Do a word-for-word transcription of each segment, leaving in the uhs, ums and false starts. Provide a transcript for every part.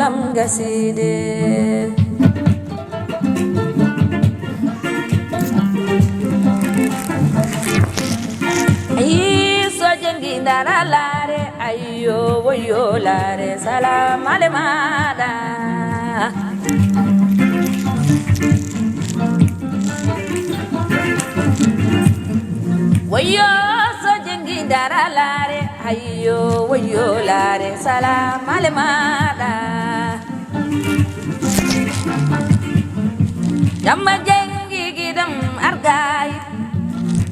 Gaside. Ayi, so jengi dara laare, ayyo, woyo laare, salam ale maɗa. Woyo, so jengi dara laare, ayyo, woyo laare, salam ale maɗa. Jamma jengi giɗam argay,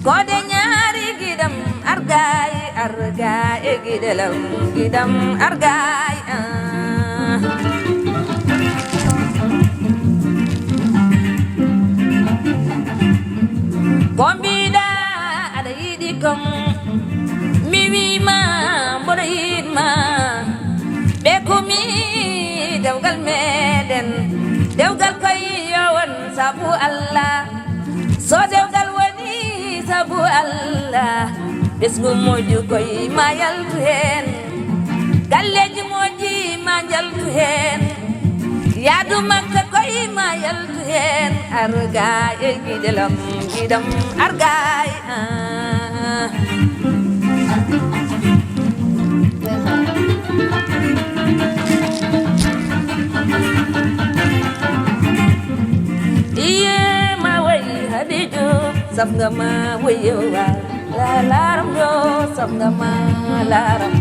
kode ñaari giɗam argay, argay e giɗelam giɗam argay. Ah. Ko mbiɗa aɗa yiɗi kam, mi wiima mboɗo yiɗma. Ɓe kumi dewgal meɗen, dewgal koy yo won sabu Allah. So dewgal woni sabu Allah, ɓesngu moƴƴu koy ma yaltu heen. Galleeji moƴƴi ma njaltu heen. Yaadu Makka koy ma yaltu heen. Arga e giɗelam, giɗam arga e, ah. Iye ma woy Hadi Diop, safga ma woy yowa. La laram yo, safga ma laram.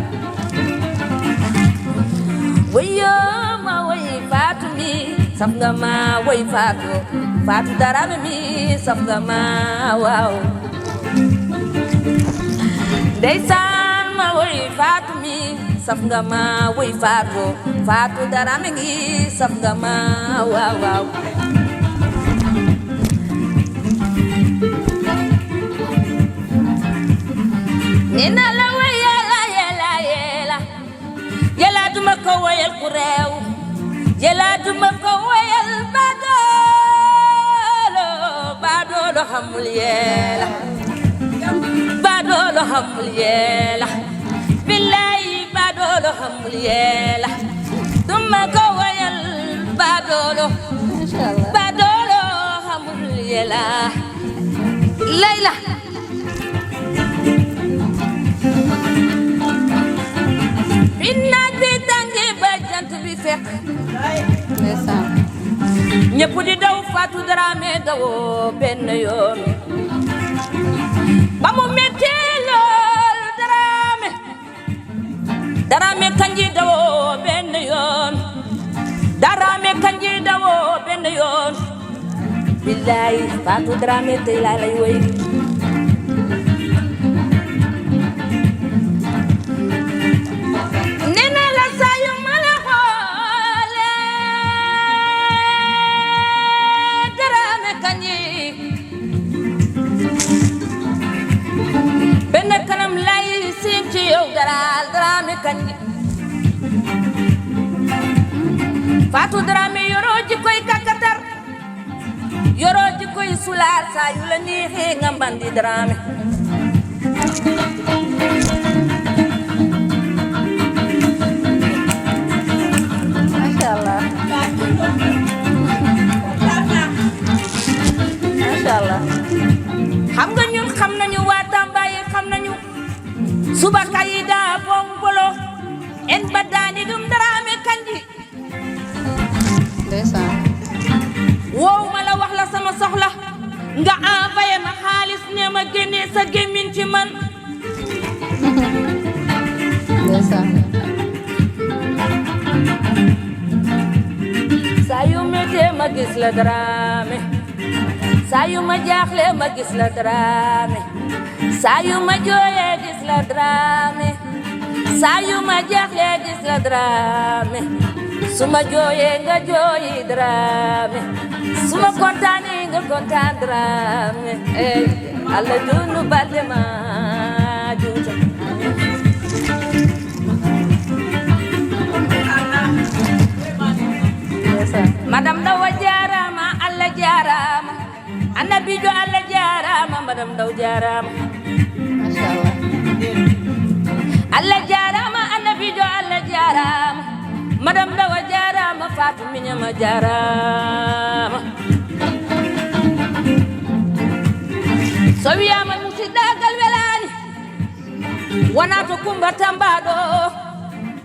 Woy yo ma woy Fatou mi, safga ma woy Fatou. Fatou Darame mi, safga ma, waaw. Ndeysaan ma woy Fatou mi, safga ma woy Fatou. Fatou Darame ngi, safga ma, waaw, waaw. Nena la woy yela, yela, yela. Yela duma ko woyal ku reew. Yela duma ko woyal badoolo, badoolo hamul yela. Badoolo hamul yela. Billahi badoolo hamul yela. Duma ko woyal badoolo. Machallah. Badoolo hamul yela. Layla. Bi naaj bi tàngee ba jant bi fekk. Ndeysaan. Ñëpp di daw Fatou Dramé dawoo benn yoon. Ba mu metti lool Dramé. Dramé Kandji dawoo benn yoon. Dramé Kandji dawoo benn yoon. Billaay, Fatou Dramé tey laa lay woy. Nee naa la saa yu ma la xoolee, Dramé Kandji. Benn kanam lay seen ci yow, Dara-, Dramé Kandji. Fatou Dramé yoroo jikkoy kakatar. Yoroo jikkoy sulaar, saa yu la neexee nga mbandi Dramé. Machallah. Machallah. Xam nga ñun xam nañu, waa Tamba yi xam nañu. Suba kayida bombolo. En badani dum Dramé Kandji. Ndeysaan. Wow ma la wax la sama soxla. Nga envoyé ma xaalis ne ma génnee sa gémmiñ ci man. Ndeysaan. Saa yu méttee ma gis la Dramé. Saa yu ma jaaxle ma gis la Dramé. Saa yu ma jooyee gis la Dramé. Saa yu ma jaaxle gis la Dramé. Su ma jooyee nga jooyi Dramé. Su ma kontaanee nga kontaan Dramé. Eh, Allah dunu balde ma juuta. Madame Ndaw a jaaraama, Allah jaaraama. Annabiijo Allah jaaraama, Madame Ndaw jaaraama. Machallah. Allah jaaraama, Annabiijo Allah jaaraama. Madame Ndaw a jaaraama. Fatou Mignama jarama. So wiyama musiɗɗagal welani, wona to Kumba Tambaɗo.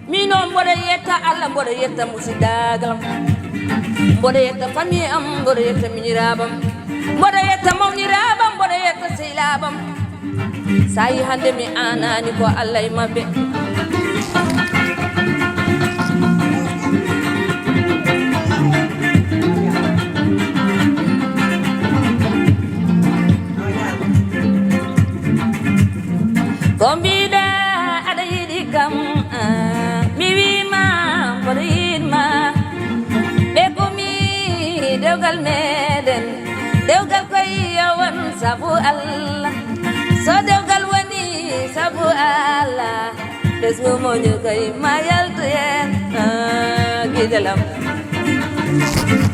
Min noon mboɗo yetta Allah, mboɗo yetta musiɗɗagal am, mboɗo yetta famille am, mboɗo yetta miñirabam, mboɗo yetta mawnirabam, mboɗo yetta sehlabam. Sa yi hande mi anani ko Allah e mabɓe. Ko mbiɗa aɗa yiɗi kam, ah, mi wima mboɗo yiɗma. Ɓe komi dewgal meɗen, dewgal koy yo won sabu Allah. So dewgal woni sabu Allah, ɓesngu moƴƴo koy ma yaltu hen. Ah, giɗelam,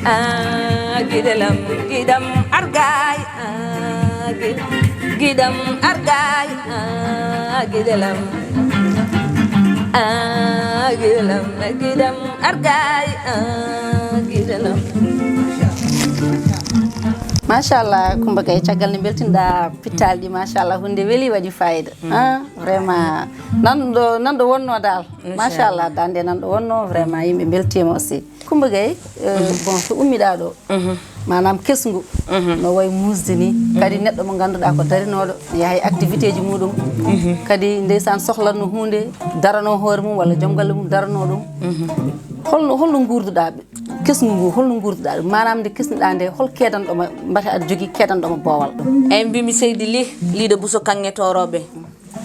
ah, giɗelam, giɗam argay. Ah, gi-, giɗam argay, ah, giɗelam. Ah, giɗelam, giɗam argay, ah, giɗelam. Machallah, Coumba Gaye, caggal nde beltinɗa pittaali ɗi, machallah, hunde weli, waɗi fayida. Ah, vraiment, nanɗo, nanɗo wonno dal. Machallah, dande nanɗo wonno, vraiment, yimɓe beltima aussi. Coumba Gaye, eh, bon, to ummiɗa ɗo, manam kesngu, no way musde ni, kadi neɗɗo mo ganduɗa ko darinoɗo, ne yahay activité ji muɗum, kadi ndeysaan sohlatno hunde, darano hoore mum walla joom galle mum darano ɗum. Holno, holno gurduɗa kesngu ngu, holno gurduɗa ɗum? Manam nde kesnuɗa nde, hol kedanɗoma, mbata aɗa jogui kedanɗoma boowal? Eyyi, mbimi Seydi Ly, Ly de Bousso Kanŋe Toroɓe.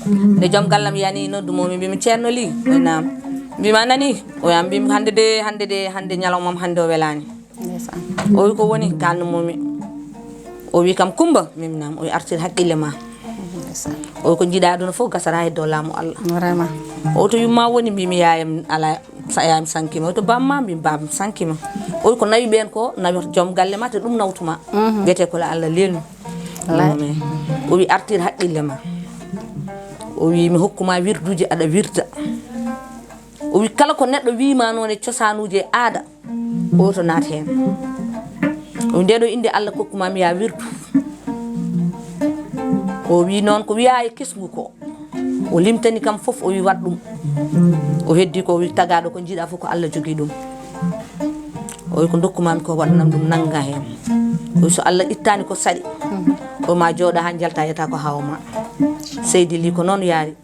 Nde joom gallam yani noddu mo, mi mbimi, "Ceerno Ly?" O wi, "Naam." Mbimi, "A nani?" O wi, "Am," mbimi, "Hande de, hande de, hande ñalawmam hande o welani." Ndeysaan. O wi, "Ko woni?" Kalnu mo mi. O wi kam, "Coumba?" Mbimi, "Naam." O wi, "Artir haqqille ma." Ndeysaan. O wi, "Ko jiiɗa aduna fof gasata heddo laamu Allah." Vraiment. O wi, "To yumma woni?" Mbimi, "Yayam ala, sa yayam sankima." O wi, "To bamma?" Mbimi, "Babam sankima." O wi, "Ko nawi ɓen ko nawi joom galle ma, te ɗum nawtuma." Wiyete ko la Allah lelnu. Wallahi. O wi, "Artir haqqille ma." O wi, "Mi hokkuma wirduji, aɗa wirda." O wi, "Kala ko neɗɗo wima noon e cosanuji e aada, o to naat hen." O wi, "Nde ɗo inde Allah kokkuma mi ya wirdu." O wi, "Noon ko wiya e kesngu ko." O limtani kam fof, o wi, "Waɗ ɗum." O heddi ko, o wi, "Tagaɗo ko jiiɗa fof ko Allah jogui ɗum." O wi, "Ko dokkuma mi ko, waɗanam ɗum, nanga hen." O wi, "So Allah ittani ko saɗi, o ma jooɗa ha jalta yeta ko hawa ma." Seydi Ly, ko noon yaari.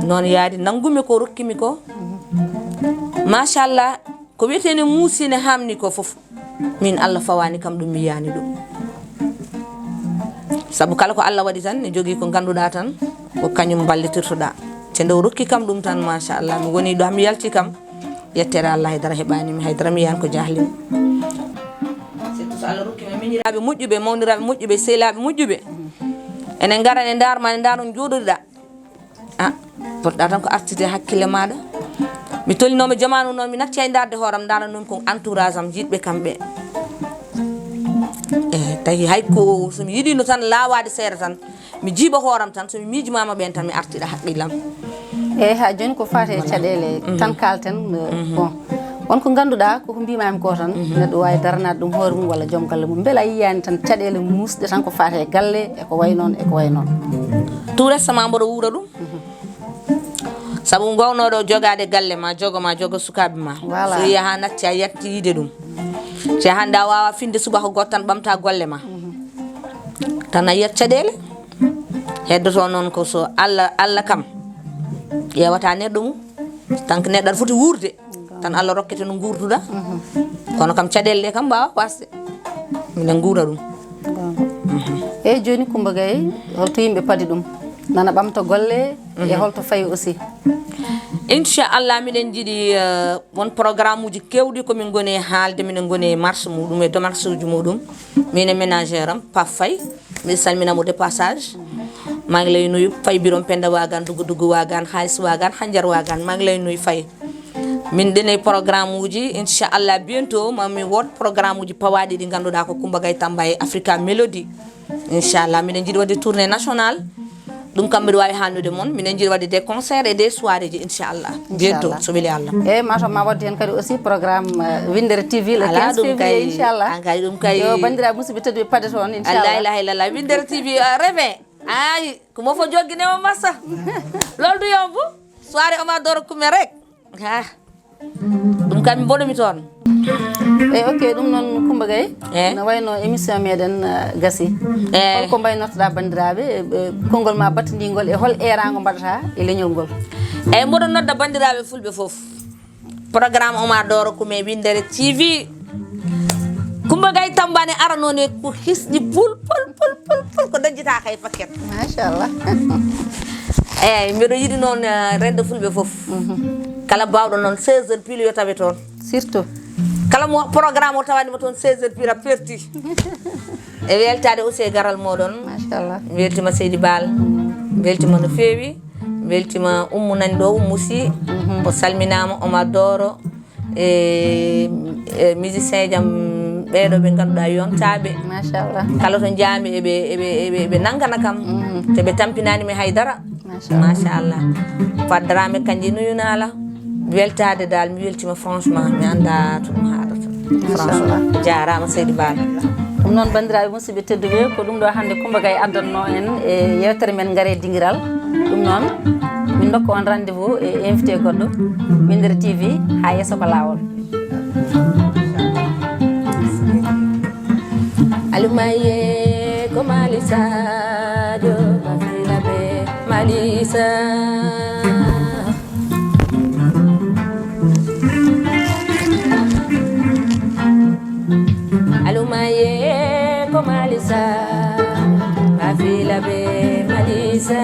Noon yaari, nangumi ko, rokkimi ko. Machallah, ko wiyetene muusi ne hamni ko fof. Min Allah fawani kam ɗum, mi yiyani ɗum. Sabu kala ko Allah waɗi tan, ne jogui ko ganduɗa tan, ko kañum ballitirtoɗa. Te nde o rokki kam ɗum tan, machallah, mi woni ɗo, mi yalti kam, yettere Allah, haydara heɓani mi, haydara mi yiyan ko jahli mi. Surtout so Allah rokki mi miñiraɓe moƴƴuɓe, mawniraɓe moƴƴuɓe, sehilaɓe moƴƴuɓe. Ene gara, ne darma, ne daron, jooɗoɗa. Ah, poɗɗa tan ko artirde hakkille maɗa. Mi tolninooma jamanu noon, mi natti hay darde hooram, ndanannomi ko entourage am, jiɗɓe kamɓe. Eh, tawi hay ko so mi yiɗino tan lawade seeɗa tan, mi jiiɓa hooram tan, so mi miijimama ɓen tan, mi artira haqqillam. Eyyi, ha joni ko fate caɗele tan kalten, eh, bon. Won ko ganduɗa, ko ko mbimami ko tan, neɗɗo wawi daranaade ɗum hoore mum walla joom galle mum. Beela a yiyani tan caɗele musɗe tan ko fate galle, e ko way noon, e ko way noon. Tout récemment mboɗo wuura ɗum. Sabu gownoɗo jogade galle ma, jogo ma, jogo sukaɓe ma. Voilà. So yaha natti a yatti yiide ɗum. Si hande a wawa finde subaka goto tan ɓamta golle ma. Tan a yiyat caɗele. Heddoto noon ko so Allah, Allah kam ƴewata neɗɗo mum. Tan ko neɗɗo aɗa foti wuurde. Tan Allah rokkete no guurduɗa. Kono kam caɗele ɗe kam mbawa wasde. Minen guura ɗum. Eyyi, joni Coumba Gaye, holto yimɓe paadi ɗum? Nana ɓamta golle, e holto fayi aussi? Inchallah, miɗen jiiɗi, eh, won programme uji kewɗi ko min goni e haalde, minen goni e marche muɗum, e démarche uji muɗum. Min e ménagère am, Pape Faye, miɗo salmina mo de passage. Maa ngi lay nuyu, Faye Birom Penda Wagan, Dugu Dugu Wagan, Xaalis Wagan, Xanjar Wagan, maa ngi lay nuyu Faye. Min ɗene programme uji, inchallah, bientôt ma mi wood programme uji pawaɗi ɗi ganduɗa ko Coumba Gaye Tamba e Africa Melody. Inchallah, miɗen jiiɗi wadde tournée nationale. Ɗum kam mbiɗa waawi haalnude mon, minen njiɗi waɗde des concerts et des soirées ji, inchallah. Bientôt, so weli Allah. Eyi, mataw ma wadde heen kadi aussi programme, euh, Winndere T V le quinze février, inchallah. An kay ɗum kay. Yo banndiraaɓe musidɓe tedduɓe paɗe toon, inchallah. La ilaha illallah. Winndere T V, euh, rêve. Ay, ko mo fo joggine o massa. Loolu du yomb. Soirée Omar Doro Kume rek. Ha. Ɗum kam mi mboɗomi toon. E ok, ɗum noon Coumba Gaye. Eh. No wayno émission meɗen, uh, gasi. Eh. Holko mbaynortoɗa banndiraaɓe, e, e, konngol ma battindiingol e hol eeraango mbaɗata e leñol ngol? Eyi, mboɗo nodda banndiraaɓe fulɓe fof. Programme Omar Doro Kume Winndere T V. Coumba Gaye Tamba ne ara noon e ko hisɗi pul, pul, pul, pul, pul, ko dañjitaaka e paquet. Machallah. Eyi, mbiɗo yiɗi noon, eh, rendo fulɓe fof. Mhm. Kala baawɗo noon seize heures pile yo tawe toon. Surtout. Kala mo programme o tawanima toon seize heures pile a perti. E weltaade aussi e garal moɗon. Machallah. Mi weltima Seydi Baal. Mi weltima no feewi. Mi weltima Ummu nani ɗo, Ummu Si. Mhm. O salminaama, Omar Doro. E, e musicien jam ɓeeɗo ɓe ngannduɗaa yontaaɓe. Machallah. Kala to njaami eɓe, eɓe, eɓe, eɓe nanngana kam. Mhm. Te ɓe tampinaani mi haydara. Machallah. Machallah. Fat Dramé Kandji nuyu naa la. Weltaade daal, mi weltima franchement, mi annda to ɗum haɗata. Machallah. Franchement. Jaaraama Seydi Baal. Ɗum noon, banndiraaɓe musidɓe tedduɓe, ko ɗum ɗo hannde Coumba Gaye addanno en e yeewtere men Ngare Dingiral. Ɗum noon, min ndokka on rendez-vous e invité goɗɗo, Winndere T V, haa yeeso ko laawol. Alumaye ko Mali Sadio, Mafila be Malisa. Alumaye ko Malisa, Mafila be Malisa.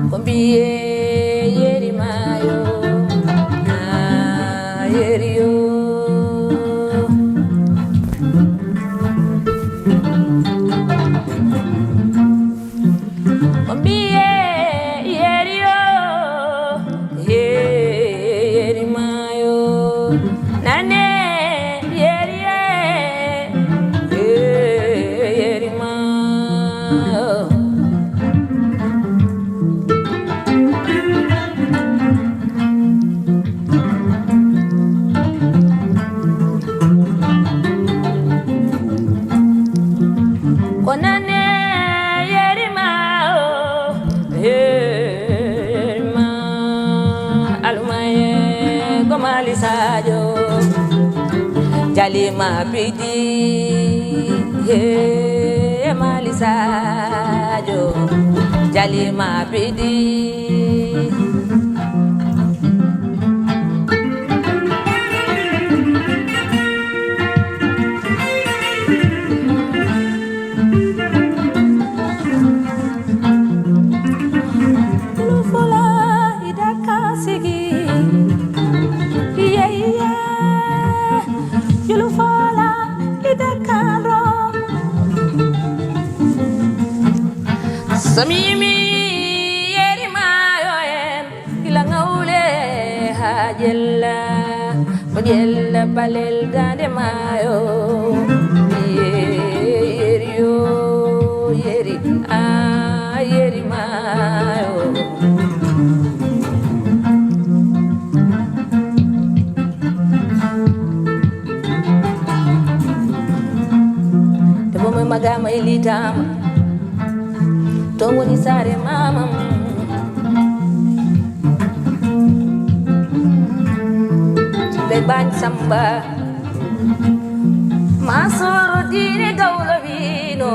Ko mbiye yeri maayo, ah, yeri yo. Ko mbiye yeri yo, yeri maayo. Nane yeri e, yeri ma. Ko nane yeri ma o. He ma Alumaye ko Mali Sadio, Jalima Bidi. He Mali Sadio, Jalima Bidi. Julu fola idaka sigi. Iye, iye. Julu fola idaka ro. Samimi yeri mayo en. Gila ngawle haa jella, ko jella palel daande maayo. Ye-, yeri yo, yeri, aa, yeri maayo. Debbo mo magama e liitaama. Toon woni saare maamam. Ɓe Bañ Samba. Masoro diine gawlo wiino.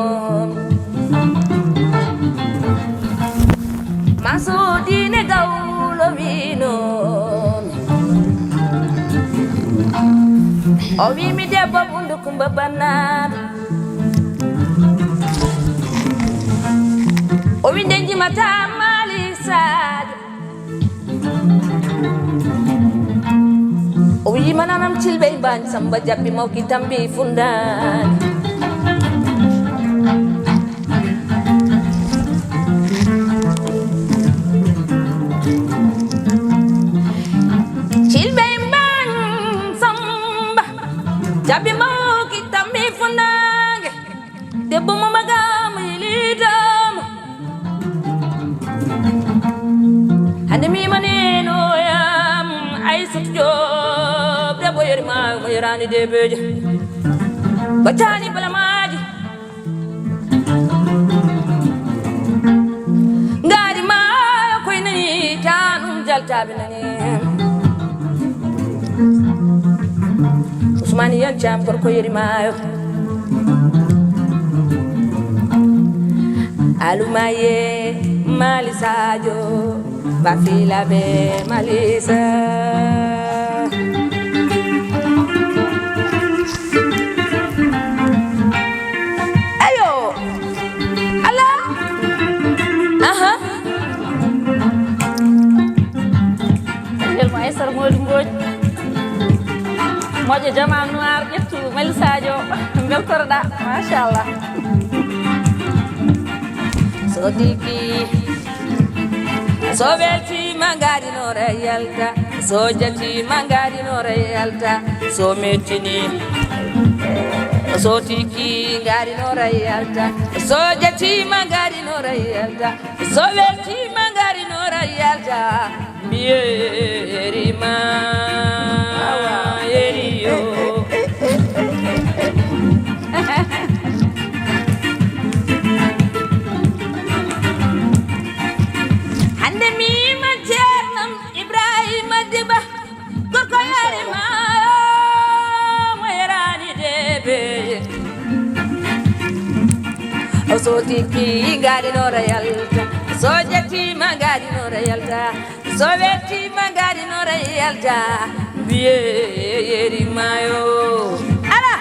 Masoro diine gawlo wiino. O wi mi debbo bundu Kumba Bannaaɗo. O wi nde njimata Mali Sadio. O wi mananam cilɓe Bañ Samba Jappi mawki tambi fundaani. Cilɓe Bañ Samba. Tabi mawki tammi funange. Debbo mo magam yilidamo. Hande mi maneno yam Aissatou Diop, debbo yeri ma mo yerani debeje. Batani bala maji. Ngari ma koy nani tanum jaltabe nani. Usmani yan cam kor ko yeri mayo. Alumaye Mali Sadio. Bafila be Malisa. Ayo. Ala. Aha. Belma Aissata Mody Mbodj. Moƴƴo Jama Noir, ƴettu Mali Sadio. Beltoroɗa. Machallah. So tigi, so weltima ngari no rayalta, so jatima ngari no rayalta, so mettini, so tigi ngari no rayalta, so jatima ngari no rayalta, so weltima ngari no rayalta. Mbiye yeri ma, yeri yo. Hande mi ma Ceerno Ibrahima Diba, gorko yeri ma, mo yerani debe. O soti ki ngari no rayalta, so jetti ma ngari no rayalta. So wetti ma ngari no rayalta, mbiye yeri mayo. Ala.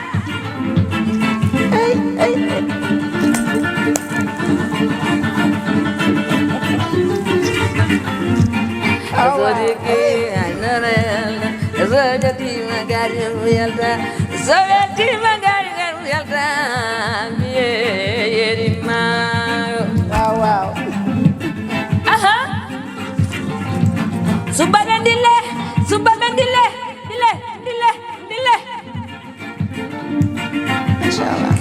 Ey, ey, ey. Awa. So diki, ay, no rayalta. So jetti ma ngari no rayalta. So wetti ma ngari no rayalta, mbiye yeri mayo. Waaw, waaw. Aha. Subalɓe ndille, subalɓe ndille, ndille, ndille, ndille. Machallah.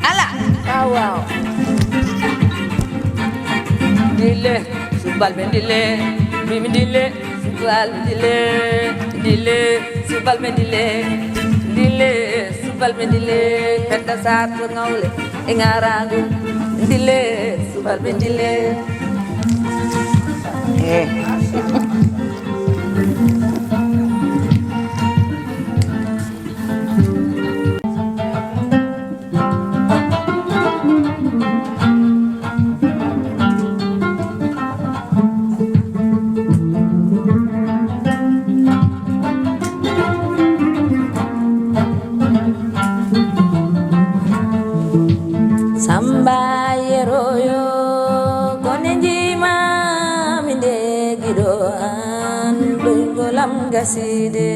Ala. Waaw, waaw. Ndille, subalɓe ndille, mbimi ndille. Subalɓe ndille, ndille, subalɓe ndille, ndille, subalɓe ndille, Penda Sarr to Ngawle e Ŋarangu, ndille, subalɓe ndille. Eh. Samba Yeroyo, kone njima mi nde giɗo an, ɓoyngol am gaside.